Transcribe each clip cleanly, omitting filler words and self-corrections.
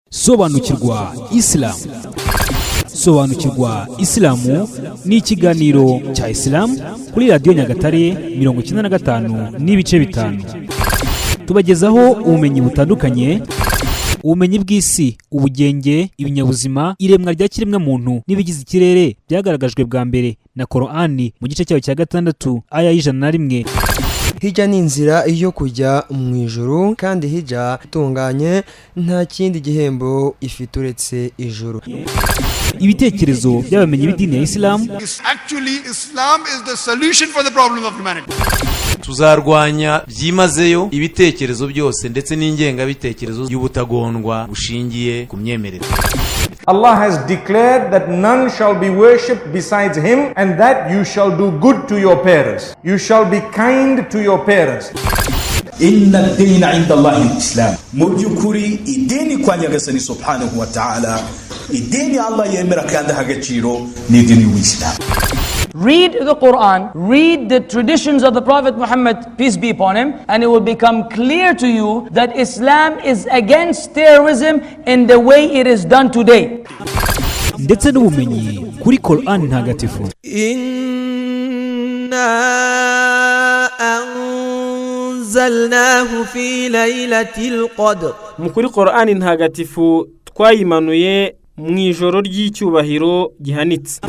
Sobanukirwa Isilamu. Sobanukirwa Isilamu ni ikiganiro cya Isilamu kuri Radiyo Nyagatare 95.5. Tubagezaho ubumenyi butandukanye, ubumenyi bw'isi, ubugenge, ibinyabuzima, iremwa rya kiremwamuntu n'ibigize ikirere byagaragajwe bwa mbere na Korani mu gice cyayo cya 6, aya y'101. Hijja ni inzira yo kujya mu ijuru, kandi hijja itunganye nta kindi gihembo ifite uretse ijuru. Ibitekerezo by'abamenyi b'idini ya Isilamu. Actually, Islam is the solution for the problem of humanity. Tuzarwanya byimazeyo ibitekerezo byose ndetse n'ingengabitekerezo y'ubutagondwa bushingiye ku myemerere. Allah has declared that none shall be worshipped besides Him and that you shall do good to your parents. You shall be kind to your parents. إن الدين عند الله الإسلام. Mu by'ukuri idini kwa Nyagasani سبحانه وتعالى, idini Allah yemera kandi aha agaciro, ni idini y'Ubuyisilamu. Read the Quran, read the traditions of the Prophet Muhammad, peace be upon him, and it will become clear to you that Islam is against terrorism in the way it is done today. Ndetse n'ubumenyi kuri Korani Ntagatifu. إنا أنزلناه في ليلة القدر. Mu kuri Korani Ntagatifu twayimanuye mu ijoro ry'icyubahiro gihanitse.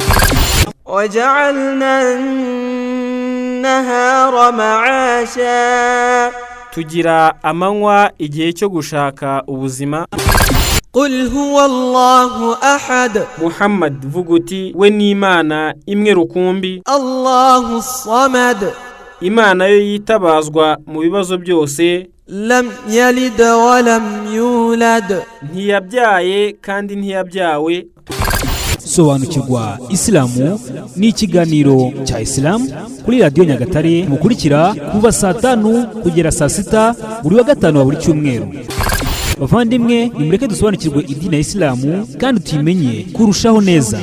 وجعلنا النهار معاشا. Tugira amanywa igihe cyo gushaka ubuzima. قل هو الله أحد. Muhammad, vuga uti: "We ni Imana imwe rukumbi." الله الصمد. Imana yo yitabazwa mu bibazo byose. لم يلد ولم يولد. Ntiyabyaye kandi ntiyabyawe. Sobanukirwa Isilamu ni ikiganiro cya Isilamu kuri Radiyo Nyagatare, mukurikira kuva saa 5 kugera saa 6 buri wa gatanu wa buri cyumweru. Bavandimwe, nimureke dusobanukirwe idini ya Isilamu kandi tuyimenye kurushaho neza.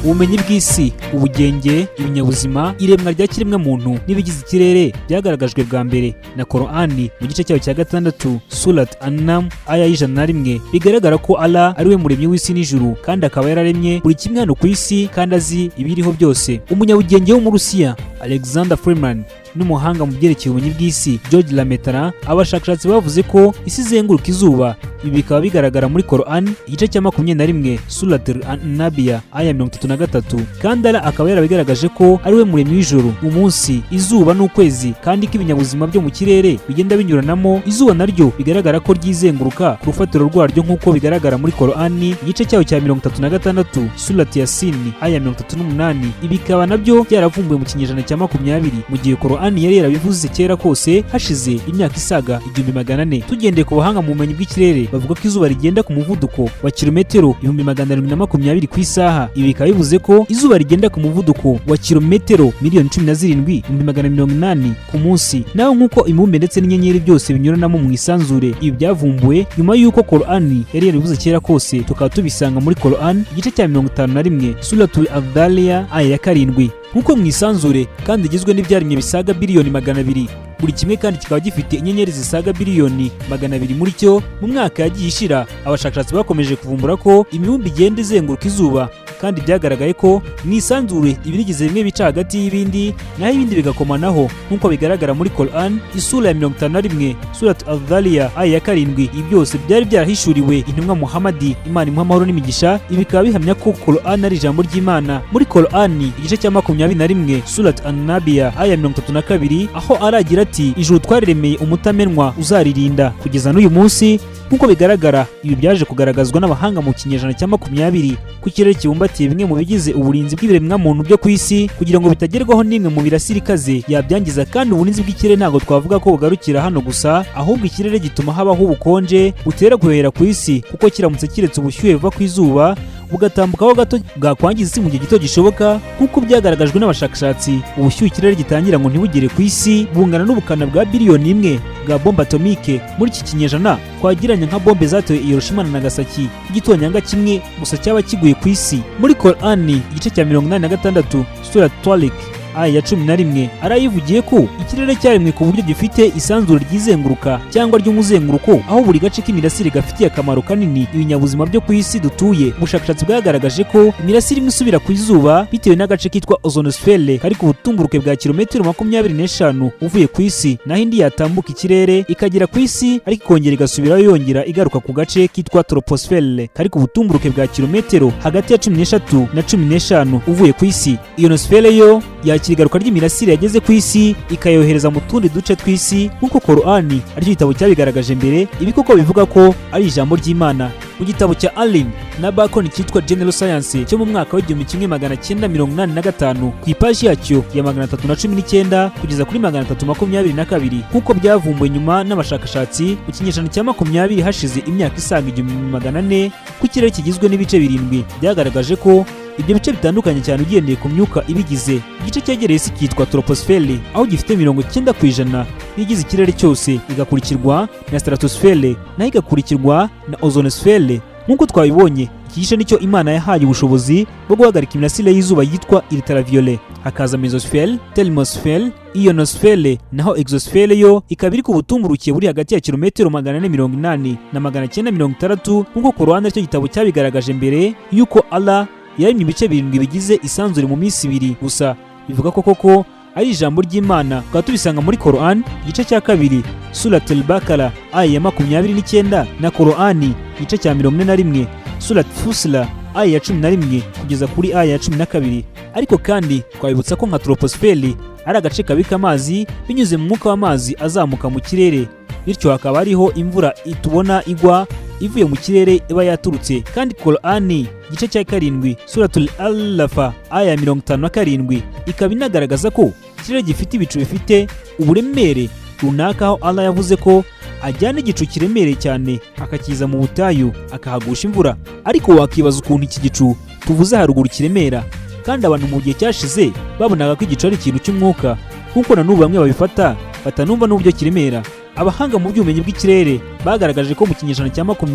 Ubumenyi bw'isi, ubugenge, ibinyabuzima, iremwa rya kiremwamuntu n'ibigize ikirere byagaragajwe bwa mbere na Korani mu gice cyayo cya 6, Surat Anam, aya y'101. Bigaragara ko Allah ari we muremyi w'isi n'ijuru, kandi akaba yararemye buri kimwe hano ku isi, kandi azi ibiriho byose. Umunyabugenge wo mu Rusiya Alexander Freeman n'umuhanga mu byerekeye ubumenyi bw'isi George Lemaître, abashakashatsi bavuze ko isi izenguruka izuba. Ibi bikaba bigaragara muri Quran, igice cya 21, Surat An-Nabiya, aya 33. Kandi Allah akaba yarabigaragaje ko ari we muremyi w'ijuru, umunsi, izuba n'ukwezi, kandi ko ibinyabuzima byo mu kirere bigenda binyuranamo. Izuba naryo bigaragara ko ryizenguruka ku rufatiro rwaryo, nk'uko bigaragara muri Quran, igice cyayo cya 36, Surat Yasin, aya 38. Ibi bikaba nabyo byaravumbuwe mu kinyejana cya 20, mu gihe Quran yari yarabivuze kera kose, hashize imyaka isaga 1400. Tugendeye ku buhanga mu bumenyi bw'ikirere, bavuga ko izuba rigenda ku muvuduko wa kilometero 720,000 ku isaha. Ibi bikaba bivuze ko izuba rigenda ku muvuduko wa kilometero 17,180,000 ku munsi. Naho nk'uko imibumbe ndetse n'inyenyeri byose binyuranamo mu isanzure, ibi byavumbuwe nyuma y'uko Quran yari yarabivuze kera kose, tukaba tubisanga muri Quran, igice cya 51, Suratul Adhaliya, aya ya 7. Nk'uko mu isanzure kandi igizwe n'ibyaremwe bisaga biliyoni 200, buri kimwe kandi kikaba gifite inyenyeri zisaga biliyoni 200 muri cyo. Mu mwaka yagiye ishira, abashakashatsi bakomeje kuvumbura ko imibumbe igenda izenguruka izuba, kandi byagaragaye ko mu isanzure ibirigize bimwe bica hagati y'ibindi, naho ibindi bigakomanaho, nk'uko bigaragara muri Quran, isura ya 51, Surat Adhaliya, aya ya 7. Ibi byose byari byarahishuriwe intumwa Muhamadi, Imana imuha amahoro n'imigisha. Ibi bikaba bihamya ko Quran ari ijambo ry'Imana. Muri Quran, igice cya 21, Surat An-Nabiya, aya 32, aho aragira ati: "Ijuru twariremeye umutamenwa uzaririnda kugeza n'uyu munsi." Nk'uko bigaragara, ibi byaje kugaragazwa n'abahanga mu kinyejana cya 20, ko ikirere kibumbatiye bimwe mu bigize uburinzi bw'ibiremwamuntu byo ku isi, kugira ngo bitagerwaho n'imwe mu mirasire ikaze yabyangiza. Kandi uburinzi bw'ikirere ntabwo twavuga ko bugarukira hano gusa, ahubwo ikirere gituma habaho ubukonje butera guhera ku isi, kuko kiramutse kiretse ubushyuhe buva ku izuba Bugatambukaho gato bwakwangiza isi mu gihe gito gishoboka, nk'uko byagaragajwe n'abashakashatsi. Ubushyuhe ikirere gitangira ngo ntibugere ku isi bungana n'ubukana bwa 1 biliyoni bwa bombe atomique muri iki kinyejana, twagereranya nka bombe zatewe i Hiroshima na Nagasaki. Igitonyanga kimwe gusa cyaba kiguye ku isi. Muri Korani, igice cya 86, Sura Tariq, aya ya 11, arayivugiye ko ikirere cyaremwe ku buryo gifite isanzure ryizenguruka cyangwa ry'umuzenguruko, aho buri gace k'imirasire gafitiye akamaro kanini ibinyabuzima byo ku isi dutuye. Ubushakashatsi bwagaragaje ko imirasire imwe isubira ku izuba bitewe n'agace kitwa ozonosphère kari ku butumburuke bwa kilometero 25 uvuye ku isi, naho indi yatambuka ikirere ikagera ku isi, ariko ikongera igasubirayo, yongera igaruka ku gace kitwa troposphère kari ku butumburuke bwa kilometero hagati ya 13 na 15 uvuye ku isi. Ionosphère yo yakira igaruka ry'imirasire yageze ku isi, ikayohereza mu tundi duce tw'isi, nk'uko Korani, aricyo gitabo cyabigaragaje mbere. Ibi koko bivuga ko ari ijambo ry'Imana. Mu gitabo cya Allen na Bacon cyitwa General Science cyo mu mwaka w'1985, ku ipaji yacyo ya 319 kugeza kuri 322, nk'uko byavumbuwe nyuma n'abashakashatsi mu kinyejana cya 20, hashize imyaka isaga 1400, ko ikirere kigizwe n'ibice birindwi. Byagaragaje ko ibyo bice bitandukanye cyane ugendeye ku myuka ibigize. Igice cyegereye isi cyitwa troposphère, aho gifite 90% y'igize ikirere cyose, igakurikirwa na stratosphère, naho igakurikirwa na ozonosphère. Nk'uko twabibonye, iki gice nicyo Imana yahaye ubushobozi bwo guhagarika imirasire y'izuba yitwa ultraviolet. Hakaza mesosphère, thermosphère, ionosphère, naho exosphere yo ikaba iri ku butumburuke buri hagati ya kilometero 480 na 960, nk'uko Korani, aricyo gitabo cyabigaragaje mbere, y'uko Allah yaremye ibice birindwi bigize isanzure mu minsi 2 gusa. Bivuga ko koko ari ijambo ry'Imana. Tukaba tubisanga muri Koran, igice cya 2, Surat al-Bakara, aya ya 29, na Korani, igice cya 41, Surat Fusila, aya ya 11 kugeza kuri aya ya 12. Ariko kandi twabibutsa ko nka troposphère ari agace kabika amazi binyuze mu mwuka w'amazi azamuka mu kirere, bityo hakaba hariho imvura itubona igwa ivuye mu kirere iba yaturutse. Kandi Korani, igice cya 7, Suratul Alafa, aya ya 57, ikaba inagaragaza ko ikirere gifite ibicu bifite uburemere runaka, aho Allah yavuze ko ajyana igicu kiremereye cyane akakiza mu butayu, akahagusha imvura. Ariko wakibaza ukuntu iki gicu tuvuze haruguru kiremera, kandi abantu mu gihe cyashize babonaga ko igicu ari ikintu cy'umwuka, nk'uko na n'ubu bamwe babifata, batanumva n'uburyo kiremera. Abahanga mu by'ubumenyi bw'ikirere bagaragaje ko mu kinyejana cya 20 ko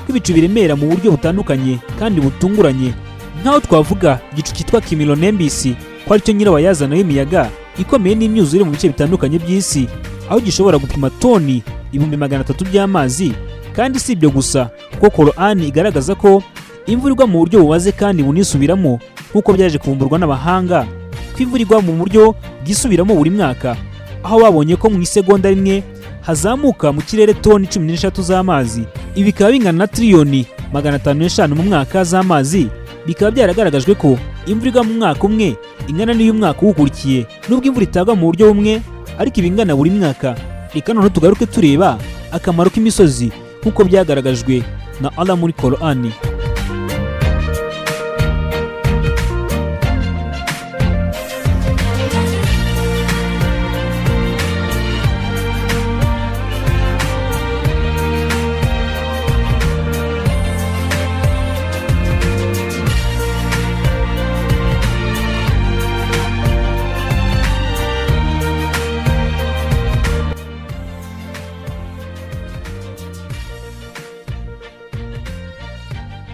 ibicu biremera mu buryo butandukanye kandi butunguranye, nk'aho twavuga igicu cyitwa cumulonimbus, ko aricyo nyirabayazana w'imiyaga ikomeye n'imyuzure mu bice bitandukanye by'isi, aho gishobora gupima toni 300,000 by'amazi. Kandi si ibyo gusa, kuko Korani igaragaza ko imvura igwa mu buryo bubaze kandi bunisubiramo, nk'uko byaje kuvumburwa n'abahanga ko imvura igwa mu buryo bwisubiramo buri mwaka, aho babonye ko mu isegonda rimwe hazamuka mu kirere toni 13 z'amazi. Ibi bikaba bingana na tiriyoni 505 mu mwaka z'amazi. Bikaba byaragaragajwe ko imvura igwa mu mwaka umwe ingana n'iy'umwaka uwukurikiye, nubwo imvura itagwa mu buryo bumwe, ariko ibingana buri mwaka. Reka noneho tugaruke tureba akamaro k'imisozi nk'uko byagaragajwe na Allah muri Korani.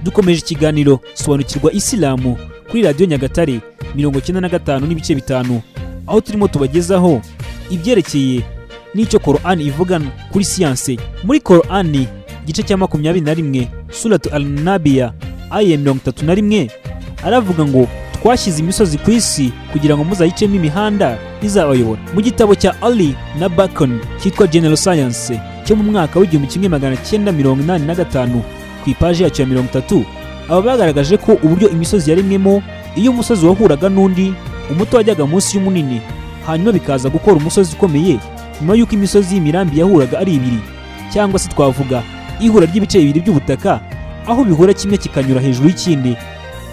Dukomeje ikiganiro Sobanukirwa Isilamu kuri Radiyo Nyagatare 95.5, aho turimo tubagezaho ibyerekeye n'icyo Korani ivuga kuri siyanse. Muri Korani, igice cya 21, Suratu al-Nabiya, aya ya 31, aravuga ngo: "Twashyize imisozi ku isi kugira ngo muzayicemo imihanda izabayobora." Mu gitabo cya Ali na Bacon cyitwa General Science cyo mu mwaka w'1985, ku ipaji yacyo ya 30, aba bagaragaje ko uburyo imisozi yaremwemo, iyo umusozi wahuraga n'undi, umuto wajyaga munsi y'umunini, hanyuma bikaza gukora umusozi ukomeye nyuma y'uko imisozi y'imirambi yahuraga ari ibiri, cyangwa se twavuga ihura ry'ibice bibiri by'ubutaka, aho bihura kimwe kikanyura hejuru y'ikindi,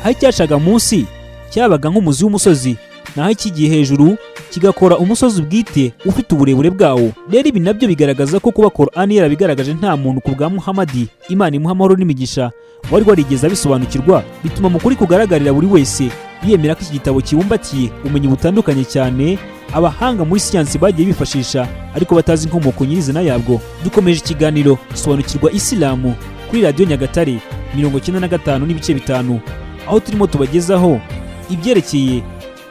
aho icyacaga munsi cyabaga nk'umuzi w'umusozi, naho ikigiye hejuru kigakora umusozi bwite ufite uburebure bwawo. Rero ibi nabyo bigaragaza ko kuba Korani yarabigaragaje, nta muntu ku bwa Muhamadi, Imana imuha amahoro n'imigisha, Wari warigeze abisobanukirwa, bituma mu kuri kugaragarira buri wese yemera ko iki gitabo kibumbatiye ubumenyi butandukanye cyane abahanga muri siyansi bagiye bifashisha, ariko batazi inkomoko nyirizina yabwo. Dukomeje ikiganiro Sobanukirwa Isilamu kuri Radiyo Nyagatare 95.5, aho turimo tubagezaho ibyerekeye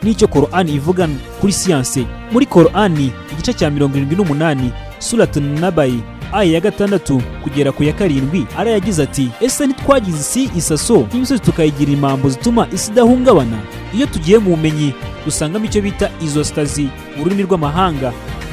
n'icyo Korani ivuga kuri siyanse. Muri Korani, igice cya 78, Suratu Nabayi, aya ya 6 kugera ku ya 7, ara yagize ati: "Ese ntitwagize isi isaso, n'imisozi tukayigira imambo zituma isi idahungabana?" Iyo tugiye mu bumenyi, dusangamo icyo bita isostasy mu rurimi rw'amahanga,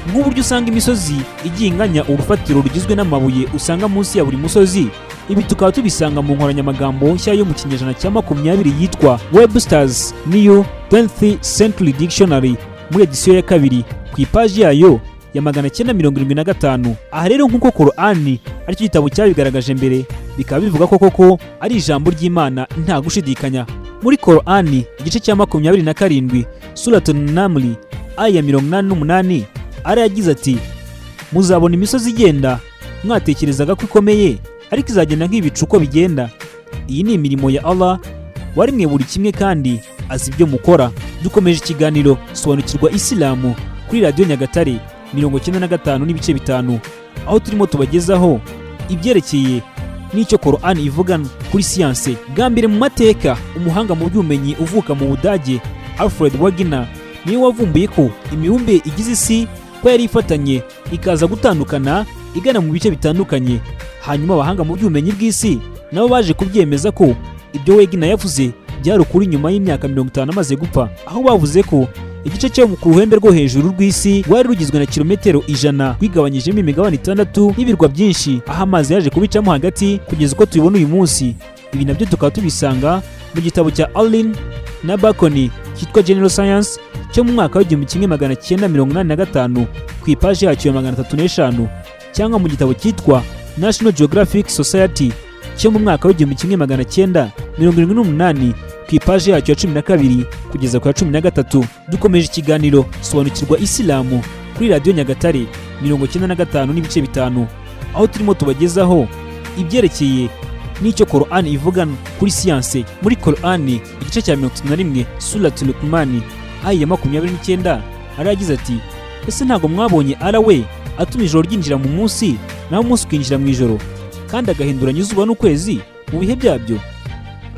nk'uburyo usanga imisozi igiye inganya urufatiro rugizwe n'amabuye usanga munsi ya buri musozi. Ibi tukaba tubisanga mu nkoranyamagambo nshya yo mu kinyejana cya 20 yitwa Webster's New 20th Century Dictionary, muri edisiyo ya kabiri, ku ipaji yayo ya 975. Aha rero, nk'uko Korani aricyo gitabo cyabigaragaje mbere, bikaba bivuga ko koko ari ijambo ry'Imana nta gushidikanya. Muri Korani, igice cya 27, Suratu Namli, aya ya 88, ara yagize ati: "Muzabona imisozi igenda, mwatekerezaga ko ikomeye, ariko izagenda nk'ibicu uko bigenda. Iyi ni imirimo ya Allah waremwe buri kimwe, kandi azi ibyo mukora." Dukomeje ikiganiro Sobanukirwa Isilamu kuri Radiyo Nyagatare 95.5, aho turimo tubagezaho ibyerekeye n'icyo Korani ivuga kuri siyanse. Bwa mbere mu mateka, umuhanga mu by'ubumenyi uvuka mu Budage, Alfred Wegener, niwe wavumbuye ko imibumbe igize isi ko yari ifatanye, ikaza gutandukana igana mu bice bitandukanye. Hanyuma abahanga mu by'ubumenyi bw'isi nabo baje kubyemeza ko ibyo Wegener yavuze byari ukuri nyuma y'imyaka 50 amaze gupfa, aho bavuze ko igice cyo ku ruhembe rwo hejuru rw'isi rwari rugizwe na kilometero 100, rwigabanyijemo imigabane itandatu n'ibirwa byinshi, aho amazi yaje kubicamo hagati kugeza uko tubibona uyu munsi. Ibi nabyo tukaba tubisanga mu gitabo cya Allen na Bacon cyitwa General Science cyo mu mwaka w'1985, ku ipaji yacyo ya 305, cyangwa mu gitabo cyitwa National Geographic Society cyo mu mwaka w'1978, ku ipaji yacyo ya 12 kugeza ku ya 13. Dukomeje ikiganiro Sobanukirwa Isilamu kuri Radiyo Nyagatare 95.5, aho turimo tubagezaho ibyerekeye n'icyo Korani ivuga kuri siyanse. Muri Korani, igice cya 31, Suratu Luqman, aya ya 29, aragize ati: "Ese ntabwo mwabonye Allah we atuma ijoro ryinjira mu munsi, naho umunsi ukinjira mu ijoro, kandi agahinduranya izuba n'ukwezi mu bihe byabyo?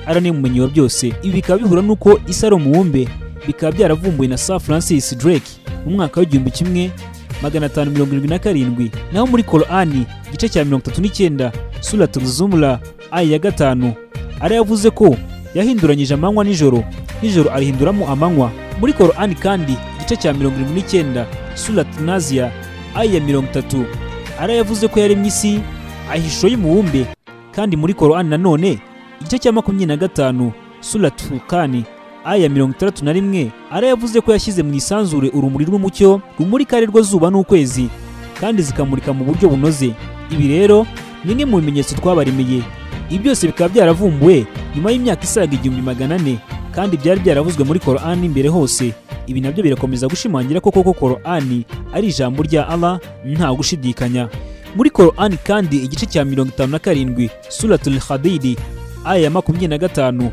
Allah ni umumenyi wa byose." Ibi bikaba bihura n'uko isi ari umubumbe, bikaba byaravumbuwe na Sir Francis Drake mu mwaka w'1577. Naho muri Korani, igice cya 39, Suratu Zumra, aya ya 5, ara yavuze ko yahinduranyije amanywa nijoro, nijoro arihinduramo amanywa. Muri Korani kandi, igice cya 79, Suratu Nazia, aya ya 30, ara yavuze ko yaremye isi ayiha ishusho y'umubumbe. Kandi muri Korani nanone, igice cya 25, Suratu Furqani, aya ya 61, ara yavuze ko yashyize mu isanzure urumuri rw'umucyo rumurika ari rwo zuba n'ukwezi, kandi zikamurika mu buryo bunoze. Ibi rero ni bimwe mu bimenyetso twabaremeye. Ibi byose bikaba byaravumbuwe nyuma y'imyaka isaga 1400, kandi byari byaravuzwe muri Korani mbere hose. Ibi nabyo birakomeza gushimangira ko koko Korani ari ijambo rya Allah nta gushidikanya. Muri Korani kandi, igice cya 57, Suratul Hadidi, aya ya 25,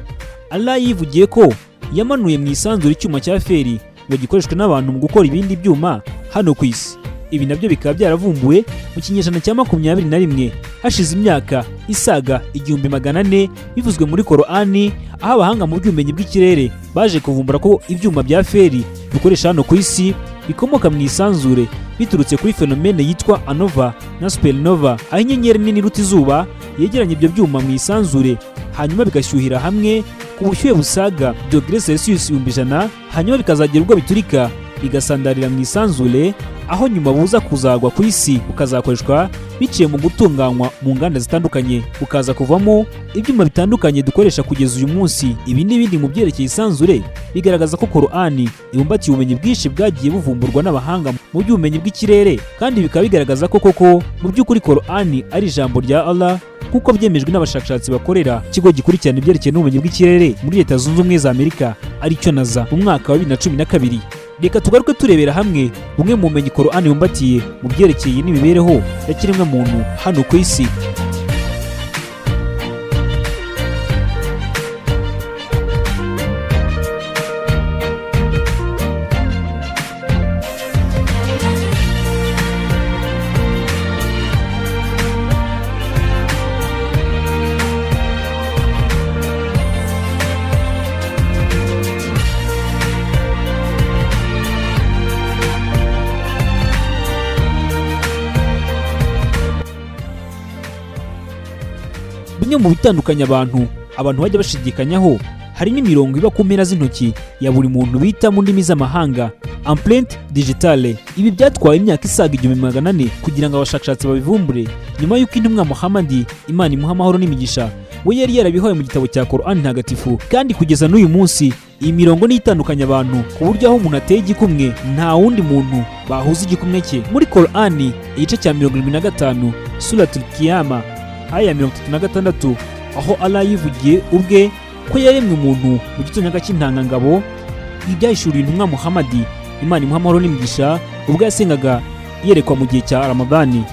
Allah yivugiye ko yamanuye mu isanzure icyuma cya feri ngo gikoreshwe n'abantu mu gukora ibindi byuma hano ku isi. Ibi nabyo bikaba byaravumbuwe mu kinyejana cya 21, hashize imyaka isaga 1400 bivuzwe muri Korani, aho abahanga mu by'ubumenyi bw'ikirere baje kuvumbura ko ibyuma bya feri dukoresha hano ku isi bikomoka mu isanzure, biturutse kuri phénomène yitwa nova na supernova, aho inyenyeri nini iruta izuba yegeranya ibyo byuma mu isanzure, hanyuma bigashyuhira hamwe ku bushyuhe busaga dogere Celsius 100,000, hanyuma bikazagera ubwo biturika bigasandarira mu isanzure, aho nyuma buza kuzagwa ku isi, bukazakoreshwa biciye mu gutunganywa mu nganda zitandukanye, bukaza kuvamo ibyuma bitandukanye dukoresha kugeza uyu munsi. Ibi n'ibindi mu byerekeye isanzure bigaragaza ko Korani ibumbatiye ubumenyi bwinshi bwagiye buvumburwa n'abahanga mu by'ubumenyi bw'ikirere, kandi bikaba bigaragaza ko koko mu by'ukuri Korani ari ijambo rya Allah, nk'uko byemejwe n'abashakashatsi bakorera ikigo gikurikirana ibyerekeye n'ubumenyi bw'ikirere muri Leta Zunze Ubumwe za Amerika, aricyo NASA, mu mwaka wa 2012. Reka tugaruke turebera hamwe bumwe mu bumenyi Korani bumbatiye mu byerekeye n'imibereho ya kiremwamuntu hano ku isi. Bimwe mu bitandukanya abantu, abantu bajya bashidikanyaho, harimo imirongo iba ku mpera z'intoki ya buri muntu bita mu ndimi z'amahanga empreinte digitale. Ibi byatwaye imyaka isaga 1400 kugira ngo abashakashatsi babivumbure, nyuma y'uko intumwa Muhamadi, Imana imuha amahoro n'imigisha, we yari yarabihawe mu gitabo cya Korani ntagatifu. Kandi kugeza n'uyu munsi iyi mirongo niyo itandukanya abantu, ku buryo aho umuntu ateye igikumwe nta wundi muntu bahuza igikumwe cye. Muri Korani igice cya 75, Suratul Kiyama, aya ya 36, aho Allah yivugiye ubwe ko yaremwe umuntu mu gitonyanga cy'intangangabo. Ibi byahishuriwe intumwa Muhamadi, Imana imuha amahoro n'imigisha, ubwo yasengaga yerekwa mu gihe cya Ramadani.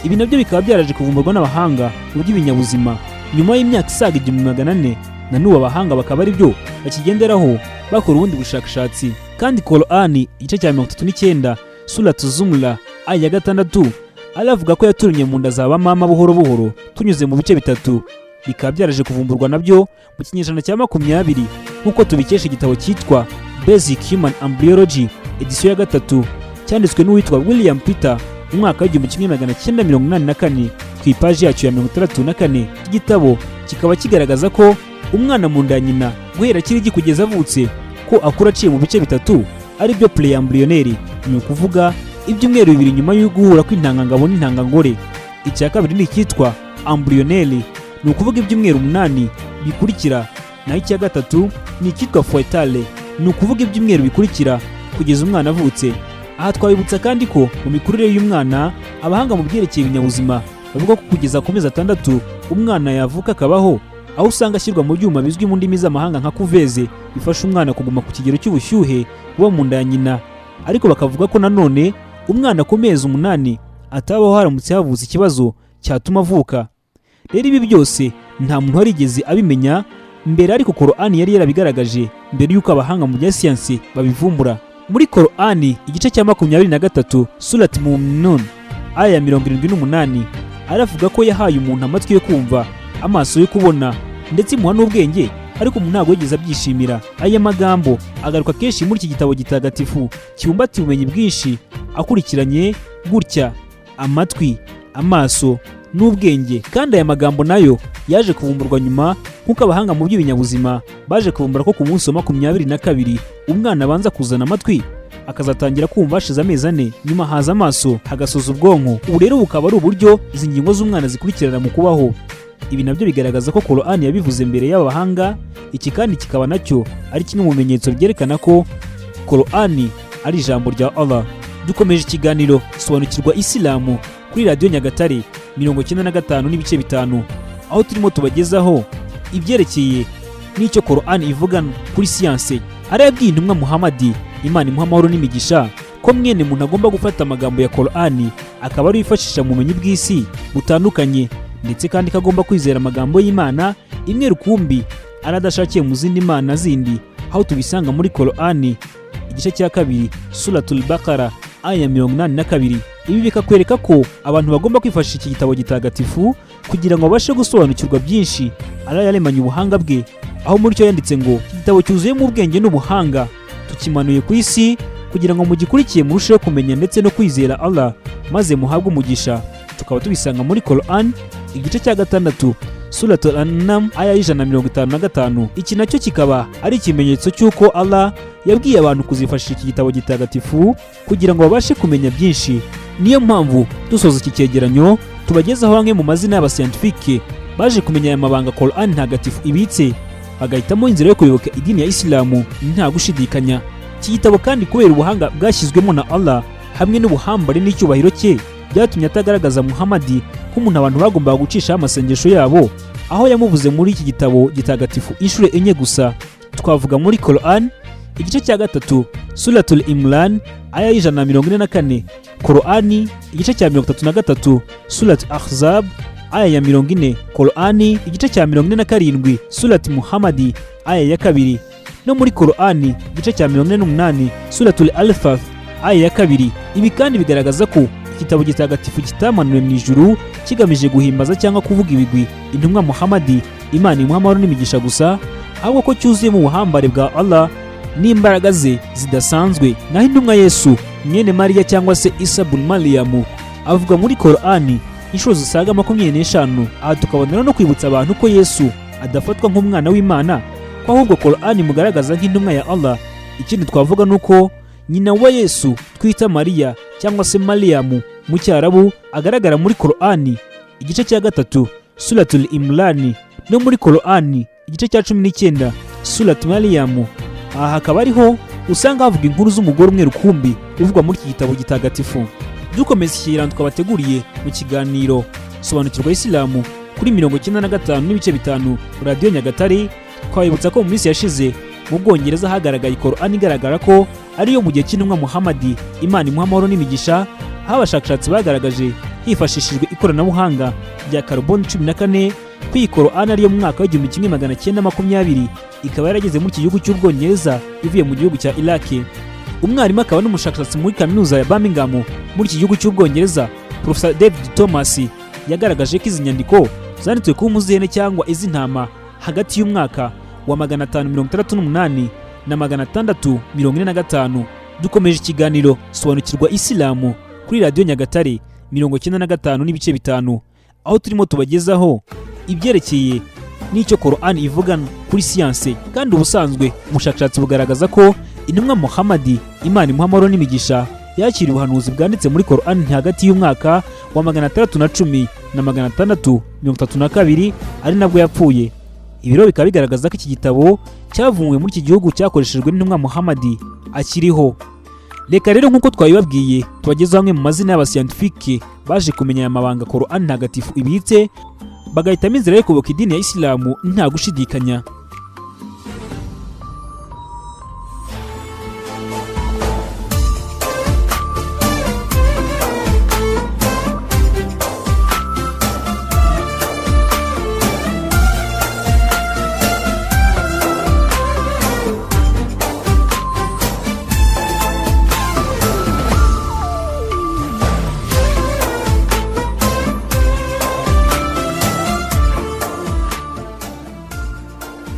Ibi nabyo bikaba byaraje kuvumburwa n'abahanga mu by'ibinyabuzima nyuma y'imyaka isaga 1400. Na n'ubu abahanga bakaba ari byo bakigenderaho bakora ubundi bushakashatsi. Kandi Korani igice cya 39, Suratu Zumra, aya ya 6, aravuga ko yaturemye mu nda za ba mama buhoro buhoro tunyuze mu bice bitatu. Bikaba byaraje kuvumburwa nabyo mu kinyejana cya 20, nk'uko tubikesha igitabo cyitwa Basic Human Embryology, edisiyo ya 3, cyanditswe n'uwitwa William Peter mu mwaka w'1984, ku ipaji yacyo ya 64. Iki gitabo kikaba kigaragaza ko umwana mu nda ya nyina, guhera akiri igi kugeza avutse, ko akura aciye mu bice bitatu, ari byo préembryonnaire, ni ukuvuga ibyumweru 2 nyuma yo guhura kw'intangangabo n'intangangore. Icya kabiri ni icyitwa embryonnaire, ni ukuvuga ibyumweru 8 bikurikira. Naho icya gatatu ni icyitwa fœtale, ni ukuvuga ibyumweru bikurikira kugeza umwana avutse. Aha twabibutsa kandi ko mu mikurire y'umwana, abahanga mu byerekeye ibinyabuzima bavuga ko kugeza ku mezi 6 umwana yavuka akabaho, aho usanga ashyirwa mu byuma bizwi mu ndimi z'amahanga nka couveuse, bifasha umwana kuguma ku kigero cy'ubushyuhe buba mu nda ya nyina. Ariko bakavuga ko nanone umwana ku mezi 8 atabaho haramutse havutse ikibazo cyatuma avuka. Rero ibi byose nta muntu warigeze abimenya mbere, ariko Korani yari yarabigaragaje mbere y'uko abahanga mu bya siyansi babivumbura. Muri Korani igice cya 23, Surat Muminun, aya ya 78, aravuga ko yahaye umuntu amatwi yo kumva, amaso yo kubona, ndetse imuha n'ubwenge, ariko umuntu ntabwo yigeze abyishimira. Aya magambo agaruka kenshi muri iki gitabo gitagatifu kibumbatiye ubumenyi bwinshi, akurikiranye gutya: amatwi, amaso n'ubwenge. Kandi aya magambo nayo yaje kuvumburwa nyuma, nk'uko abahanga mu by'ibinyabuzima baje kuvumbura ko ku munsi wa 22 umwana abanza kuzana amatwi, akazatangira kumva hashize amezi 4, nyuma haza amaso, hagasoza ubwonko. Ubu rero bukaba ari uburyo izi ngingo z'umwana zikurikirana mu kubaho. Ibi nabyo bigaragaza ko Korani yabivuze mbere y'aba bahanga. Iki kandi kikaba nacyo ari kimwe mu bimenyetso byerekana ko Korani ari ijambo rya Allah. Dukomeje ikiganiro Sobanukirwa Isilamu kuri Radiyo Nyagatare 95.5, aho turimo tubagezaho ibyerekeye n'icyo Korani ivuga kuri siyanse. Arayabwiye intumwa Muhamadi, Imana imuha amahoro n'imigisha, ko mwene muntu agomba gufata amagambo ya Korani akaba ariyo yifashisha mu bumenyi bw'isi butandukanye, ndetse kandi ko agomba kwizera amagambo y'Imana imwe rukumbi aradashakiye mu zindi mana zindi, aho tubisanga muri Korani igice cya 2, Suratul Bakara, aya ya 82. Ibi bikakwereka ko abantu bagomba kwifashisha iki gitabo gitagatifu kugira ngo babashe gusobanukirwa byinshi Allah yaremanye ubuhanga bwe, aho muri cyo yanditse ngo: "Iki gitabo cyuzuyemo ubwenge n'ubuhanga, tukimanuye ku isi kugira ngo mugikurikiye murusheho kumenya ndetse no kwizera Allah, maze muhabwe umugisha." Tukaba tubisanga muri Quran igice cya 6, Suratul An'am, aya ya 155. Iki nacyo kikaba ari ikimenyetso cy'uko Allah yabwiye abantu kuzifashisha iki gitabo gitagatifu kugira ngo babashe kumenya byinshi. Niyo mpamvu dusoza iki cyegeranyo tubagezaho amwe mu mazina y'abasiyantifike baje kumenya aya mabanga Quran ntagatifu ibitse, bagahitamo inzira yo kuyoboka idini ya Isilamu nta gushidikanya. Iki gitabo kandi, kubera ubuhanga bwashyizwemo na Allah hamwe n'ubuhambare n'icyubahiro cye, byatumye atagaragaza Muhamadi nk'umuntu abantu bagombaga gucishaho amasengesho yabo, aho yamuvuze muri iki gitabo gitagatifu inshuro enye gusa. Twavuga muri Quran igice cya 3, Suratul Imran, aya ya 144, Korani igice cya 33, Surat Ahzab, aya ya 40, Korani igice cya 47, Surat Muhamadi, aya ya 2, no muri Korani igice cya 48, Suratul Alfath, aya ya 2. Ibi kandi bigaragaza ko igitabo gitagatifu kitamanuwe mu ijuru kigamije guhimbaza cyangwa kuvuga ibigwi intumwa Muhamadi, Imana imuha amahoro n'imigisha gusa, ahubwo ko cyuzuye mu buhambare bwa Allah n'imbaraga ze zidasanzwe. Naho intumwa Yesu mwene Mariya, cyangwa se Isa bun Mariyamu, avuga muri Korani inshuro zisaga 25. Aha tukabonera no kwibutsa abantu ko Yesu adafatwa nk'umwana w'Imana, ko ahubwo Korani imugaragaza nk'intumwa ya Allah. Ikindi twavuga ni uko nyina wa Yesu twita Mariya cyangwa se Mariyamu mu Cyarabu agaragara muri Korani igice cya 3, Suratul Imrani, no muri Korani igice cya 19, Surat Mariyamu. Aha hakaba ariho usanga havuga inkuru z'umugore umwe rukumbi uvugwa muri iki gitabo gitagatifu. Dukomeza ikigereranyo twabateguriye mu kiganiro Sobanukirwa Isilamu kuri 95.5 Radiyo Nyagatare, twabibutsa ko mu minsi yashize mu Bwongereza hagaragaye Korani igaragara ko ariyo mu gihe cy'intumwa Muhamadi, Imana imuha amahoro n'imigisha, aho abashakashatsi bagaragaje hifashishijwe ikoranabuhanga rya carbon 14 ko iyi Korani ariyo mu mwaka w'1920, ikaba yarageze muri iki gihugu cy'Ubwongereza ivuye mu gihugu cya Iraki. Umwarimu akaba n'umushakashatsi muri kaminuza ya Birmingham muri iki gihugu cy'Ubwongereza, Professor David Thomas, yagaragaje ko izi nyandiko zanditswe ku mpu z'ihene cyangwa iz'intama hagati y'umwaka wa 568 na 645. Dukomeje ikiganiro Sobanukirwa Isilamu kuri Radiyo Nyagatare 95.5, aho turimo tubagezaho ibyerekeye n'icyo Korani ivuga kuri siyanse. Kandi ubusanzwe ubushakashatsi bugaragaza ko intumwa Muhamadi, Imana imuha amahoro n'imigisha, yakiriye ubuhanuzi bwanditse muri Korani hagati y'umwaka wa 610 na 632, ari nabwo yapfuye. Ibiro bikaba bigaragaza ko iki gitabo cyavumbuwe muri iki gihugu cyakoreshejwe n'intumwa Muhamadi akiriho. Reka rero, nk'uko twabibabwiye, tubagezeho amwe mu mazina y'abasiyantifike baje kumenya aya mabanga Korani ntagatifu ibitse, bagahitamo inzira yo kuyoboka idini ya Isilamu nta gushidikanya.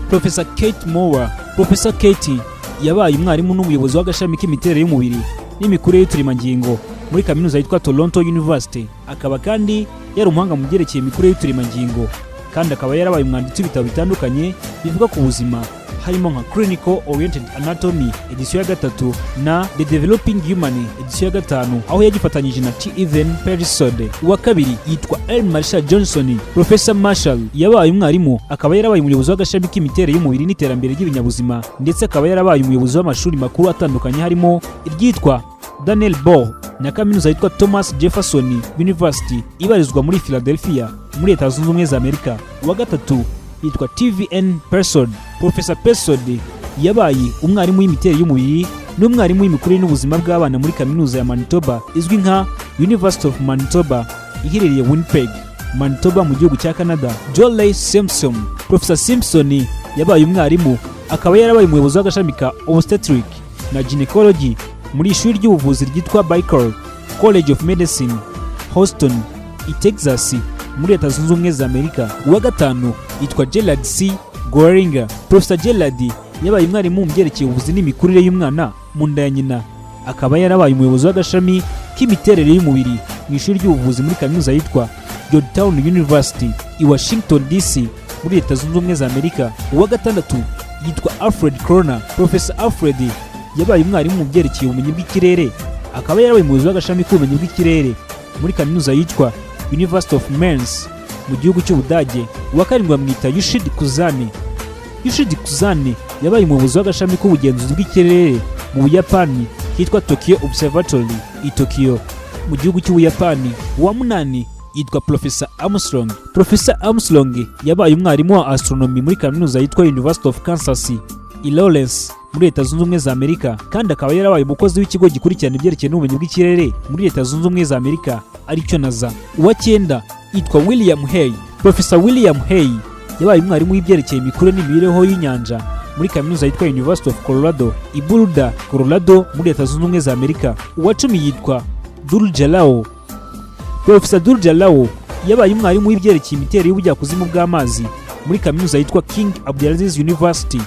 Professor Kate Moore. Professor Kate yabaye umwarimu n'umuyobozi w'agashami k'imiterere y'umubiri n'imikurire y'uturemangingo muri kaminuza yitwa Toronto University, akaba kandi yari umuhanga mu byerekeye imikurire y'uturemangingo, kandi akaba yarabaye umwanditsi w'ibitabo bitandukanye bivuga ku buzima, harimo nka Clinical Oriented Anatomy edisiyo ya 3 na The Developing Human edisiyo ya 5, aho yagifatanyije na T. Evan Persaud. Uwa kabiri yitwa L. Marshall Johnson. Professor Marshall yabaye umwarimu, akaba yarabaye umuyobozi w'agashami k'imiterere y'umubiri n'iterambere ry'ibinyabuzima, ndetse akaba yarabaye umuyobozi w'amashuri makuru atandukanye, harimo iryitwa Daniel Bohr na kaminuza yitwa Thomas Jefferson University ibarizwa muri Philadelphia muri Leta Zunze Ubumwe za Amerika. Uwa gatatu yitwa TVN Persaud. Professor Persaud yabaye umwarimu w'imiterere y'umubiri n'umwarimu w'imikurire n'ubuzima bw'abana muri kaminuza ya Manitoba izwi nka University of Manitoba iherereye Winnipeg, Manitoba mu gihugu cya Canada. Joley Simpson. Professor Simpson yabaye umwarimu, akaba yarabaye umuyobozi w'agashami ka Obstetric na Gynecology muri ishuri ry'ubuvuzi ryitwa Baylor College of Medicine, Houston, i Texas muri Leta Zunze Ubumwe za Amerika. Uwa gatanu yitwa Gerard C. Goeringer. Professor Gerard yabaye umwarimu mu byerekeye ubuvuzi n'imikurire y'umwana mu nda ya nyina, akaba yarabaye umuyobozi w'agashami k'imiterere y'umubiri mu ishuri ry'ubuvuzi muri kaminuza yitwa Georgetown University i Washington DC muri Leta Zunze Ubumwe za Amerika. Uwa gatandatu yitwa Alfred Kroner. Professor Alfred yabaye umwarimu mu byerekeye ubumenyi bw'ikirere, akaba yarabaye umuyobozi w'agashami k'ubumenyi bw'ikirere muri kaminuza yitwa University of Mainz mu gihugu cy'Ubudage. Uwa karindwi bamwita Yushid Kuzani. Yushid Kuzani yabaye umuyobozi w'agashami k'ubugenzuzi bw'ikirere mu Buyapani kitwa Tokyo Observatory i Tokyo mu gihugu cy'Ubuyapani. Uwa munani yitwa Professor Armstrong. Professor Armstrong yabaye umwarimu wa astronomy muri kaminuza yitwa University of Kansas i Lawrence muri Leta Zunze Ubumwe za Amerika, kandi akaba yarabaye umukozi w'ikigo gikurikirana ibyerekeye n'ubumenyi bw'ikirere muri Leta Zunze Ubumwe za Amerika, aricyo NASA. Uwa cyenda yitwa William Hay. Professor William Hay yabaye umwarimu w'ibyerekeye imikurire n'imibereho y'inyanja muri kaminuza yitwa University of Colorado i Boulder, Colorado muri Leta Zunze Ubumwe za Amerika. Uwa 10 yitwa Durjalao. Professor Durjalao yabaye umwarimu w'ibyerekeye imiterere y'ubujyakuzimu bw'amazi muri kaminuza yitwa King Abdulaziz University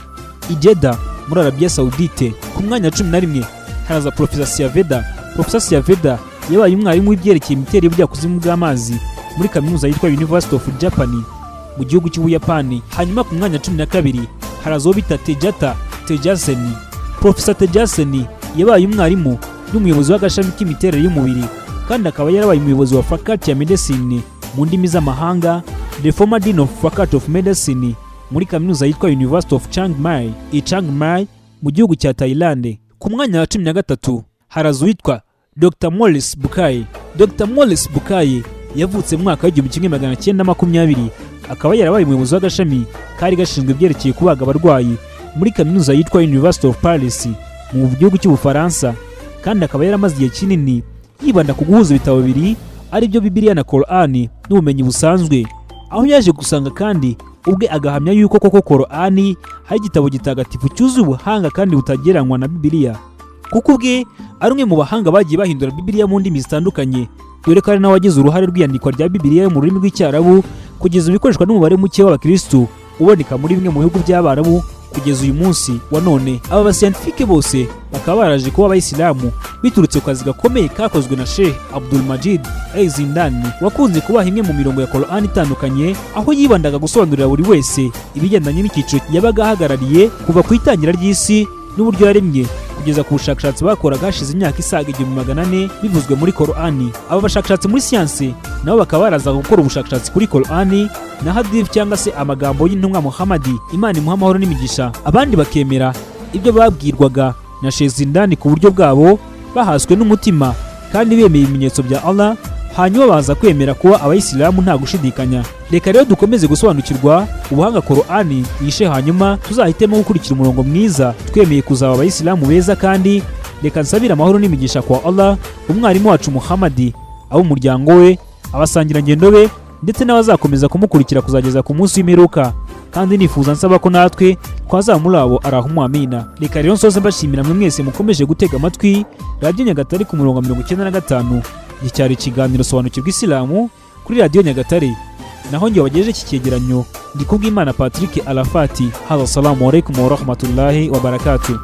i Jeddah muri Arabia Saudite. Ku mwanya wa 11 haraza Professor Siaveda. Professor Siaveda yabaye umwarimu w'ibyerekeye imiterere y'ubujyakuzimu bw'amazi Muri kaminuza yitwa University of Japan mu gihugu cy'Ubuyapani. Hanyuma ku mwanya wa 12 haraza uwo bita Tejata Tejaseni. Profesa Tejaseni yabaye umwarimu n'umuyobozi w'agashami k'imiterere y'umubiri, kandi akaba yarabaye umuyobozi wa Faculty ya Medicine mu ndimi z'amahanga, the former dean of Faculty of Medicine, muri kaminuza yitwa University of Chiang Mai i Chiang Mai mu gihugu cya Thailand. Ku mwanya wa 13 haraza uwitwa Dr Maurice Bucaille. Dr Maurice Bucaille yavutse mu mwaka w'1920, akaba yarabaye umuyobozi w'agashami kari gashinzwe ibyerekeye kubaga abarwayi muri kaminuza yitwa University of Paris mu gihugu cy'Ubufaransa, kandi akaba yaramaze igihe kinini yibanda ku guhuza ibitabo bibiri, ari byo Bibiliya na Korani, n'ubumenyi busanzwe, aho yaje gusanga kandi ubwe agahamya yuko koko Korani hari igitabo gitagatifu cyuzuye ubuhanga kandi butagereranywa na Bibiliya, kuko ubwe ari umwe mu bahanga bagiye bahindura Bibiliya mu ndimi zitandukanye, dore ko ari nawe wagize uruhare rw'iyandikwa rya Bibiliya yo mu rurimi rw'Icyarabu, kugeza ubu ikoreshwa n'umubare muke w'abakirisitu uboneka muri bimwe mu bihugu by'Abarabu kugeza uyu munsi wa none. Aba bascientifique bose bakaba baraje kuba abayisilamu biturutse ku kazi gakomeye kakozwe na Sheikh Abdul Majid Zindani, wakunze kubaha imwe mu mirongo ya Quran itandukanye, aho yibandaga gusobanurira buri wese ibigendanye n'icyiciro yabaga ahagarariye, kuva ku itangira ry'isi n'uburyo yaremye kugeza ku bushakashatsi bakoraga hashize imyaka isaga 1400 bivuzwe muri Korani. Aba bashakashatsi muri siyansi nabo bakaba barazaga gukora ubushakashatsi kuri Korani na hadith, cyangwa se amagambo y'intumwa Muhammadi, Imana imuha amahoro n'imigisha, abandi bakemera ibyo babwirwaga na Shezindani ku buryo bwabo, bahaswe n'umutima kandi bemeye ibimenyetso bya Allah, hanyuma baza kwemera kuba abayisilamu nta gushidikanya. Reka rero dukomeze gusobanukirwa ubuhanga Korani yishe, hanyuma tuzahitemo gukurikira umurongo mwiza twemeye kuzaba abayisilamu beza. Kandi reka nsabire amahoro n'imigisha kwa Allah umwarimu wacu Muhammadi, ab'umuryango we, abasangirangendo be, ndetse n'abazakomeza kumukurikira kuzageza ku munsi w'imperuka, kandi nifuza nsaba ko natwe twazaba muri abo. Arahuma amina. Reka rero nsoze mbashimira mwe mwese mukomeje gutega amatwi Radiyo Nyagatare ku murongo wa 95. Iki cyari ikiganiro Sobanukirwa Isilamu kuri Radiyo Nyagatare, naho njye wabagejeje iki cyegeranyo ndi Kubwimana Patrick Arafati. Haza, assalamu alaikum warahmatullahi wabarakatuh.